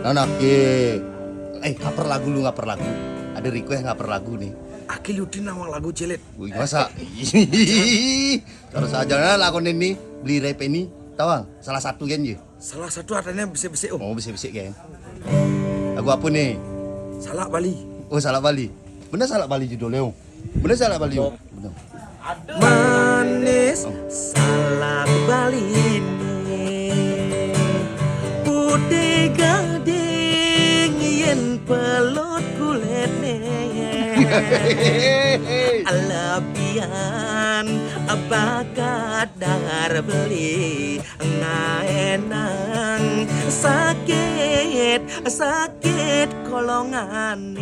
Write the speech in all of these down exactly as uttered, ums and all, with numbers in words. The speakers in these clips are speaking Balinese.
Nah, nah, oke. Eh, ngaper lagu lu, ngaper lagu. Ada request ngaper lagu nih. Aki liutin nawang lagu celet. Wih, masa? Terus aja nah lagu ini, beli rap ini. Tawang, salah satu kan ya? Salah satu artinya besik-besik, oh. Oh, besik-besik kan. Lagu apa nih? Salak Bali. Oh, Salak Bali. Bener Salak Bali judulnya, oh. Bener Salak Bali, oh. Bener. Manis salak Bali ini, putih gading yen pelot kulitnya. Lebihan bakat dahar beli ngaenang sakit, sakit kolongan.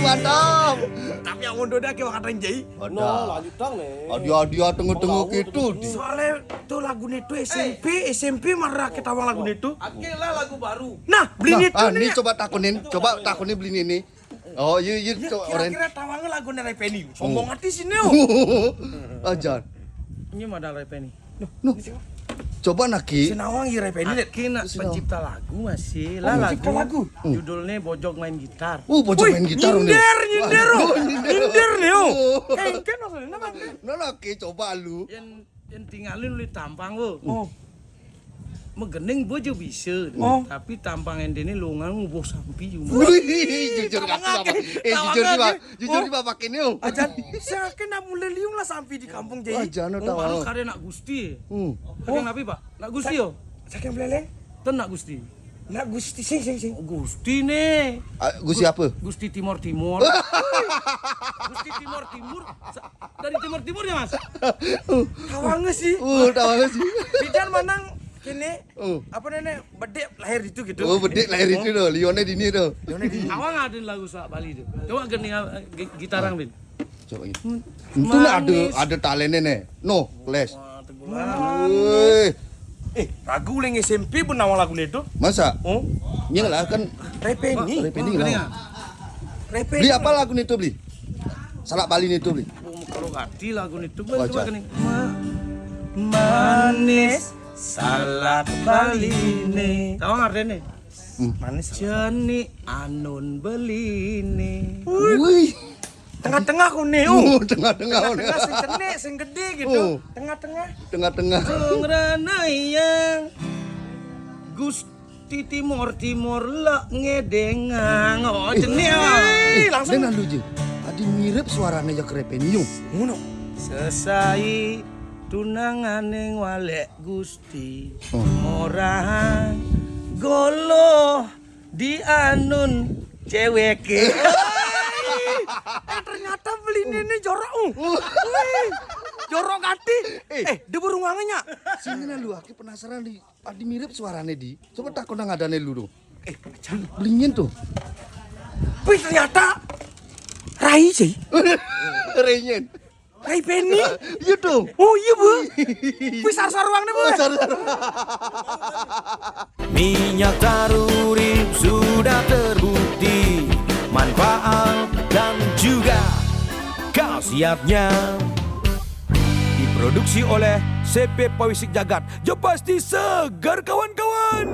Mantap. Tapi yang mundur dah ke wakatan jai. Ada. No, lanjut dong nih. Adi-adi tengah-tengah gitu. Soalnya tuh lagu itu S M P, S M P marah ketawa lagu itu. Oke lah, lagu baru. Nah, beli nah, itu ah, nih. Ini coba takunin, coba takunin beli ini. Oh, iya, iya, coba orang. Kira-kira tawangnya lagu Rai Peni. Sombong hati sini, oh. Ajar. Ini modal Rai Peni. Nuh, coba naki. Senawang ya Rai Peni. Aki nak pencipta lagu masih. Oh, lah, pencipta lagu. Judulnya Bojog Main Gitar. Oh, Bojog main gitar. Nyindir, nyindir, oh. Nyindir nih, oh. Kengken maksudnya apa? Nah, naki coba lu. Yang, yang tinggalin lu tampang, oh. Megening bojo bisa, tapi tampang endene longan ngubuh sampi. Wih, jujur gak apa? Eh, jujur sih, Pak. Jujur sih, Pak, pakai ini, oh. Ajan, saya kena mulai liung lah sampi di kampung jadi. Ajan, tahu. Karena nak Gusti. Hmm. Ada napi, Pak? Nak Gusti, yo. Saking beleleng? Ten nak Gusti. Nak Gusti, sing, sing, sing. Gusti nih. Ah, Gusti apa? Gusti Timor Timor. Gusti Timor Timur. Dari Timor Timur ya, Mas? Tawangnya sih. Uh, tawangnya sih. Bidan manang kini, apa nenek bedek lahir itu gitu. Oh, bedek lahir itu tuh, Lione dini tuh. Lione dini. Awang ada lagu Salak Bali tuh. Coba gini, eh, gi- gitarang, Bin. Coba gitu. Itu nih ada, ada talentnya nih. No, les. Wih. Eh, lagu uling S M P pun nama lagu itu. Masa? Oh, nying lah kan Rai Peni. Rai Peni lah. Rai Peni. Beli apa lagu itu beli? Salak Bali itu beli. Oh, kalau hati lagu itu, coba gini. Manis salak Bali nih. Tahu nggak nih? Hmm. Manis. Jani anun beli nih. Wih. Tengah-tengah kok nih, oh. Oh, tengah-tengah. Tengah-tengah sing cenik, sing gede gitu. Oh. Tengah-tengah. Tengah-tengah. Ngrana yang Gusti Timor Timor lek ngedengang. Oh, cenik, ah. Eh, langsung. Dan lalu je. Adi mirip suaranya ya Rai Peni, yo. Ngono. Sesai tunanganing walek Gusti. Oh. Ora golo dianun ceweke. Eh, ternyata beli ini jorok. Uh. Wih, jorok hati. Eh, dia baru wanginya. Sini nah lu, aku penasaran di, ada mirip suaranya di. Coba takon nang adane lu dong. Eh, belinya tuh. Wih, ternyata Rai sih. Renyen. Rai Peni. Iya dong. Oh iya, Bu. Wih, sar-sar uangnya, Bu. Sar-sar. Minyak taruri sudah terbukti manfaat dan juga khasiatnya. Diproduksi oleh C P Pawisik Jagat. Ya pasti segar, kawan-kawan.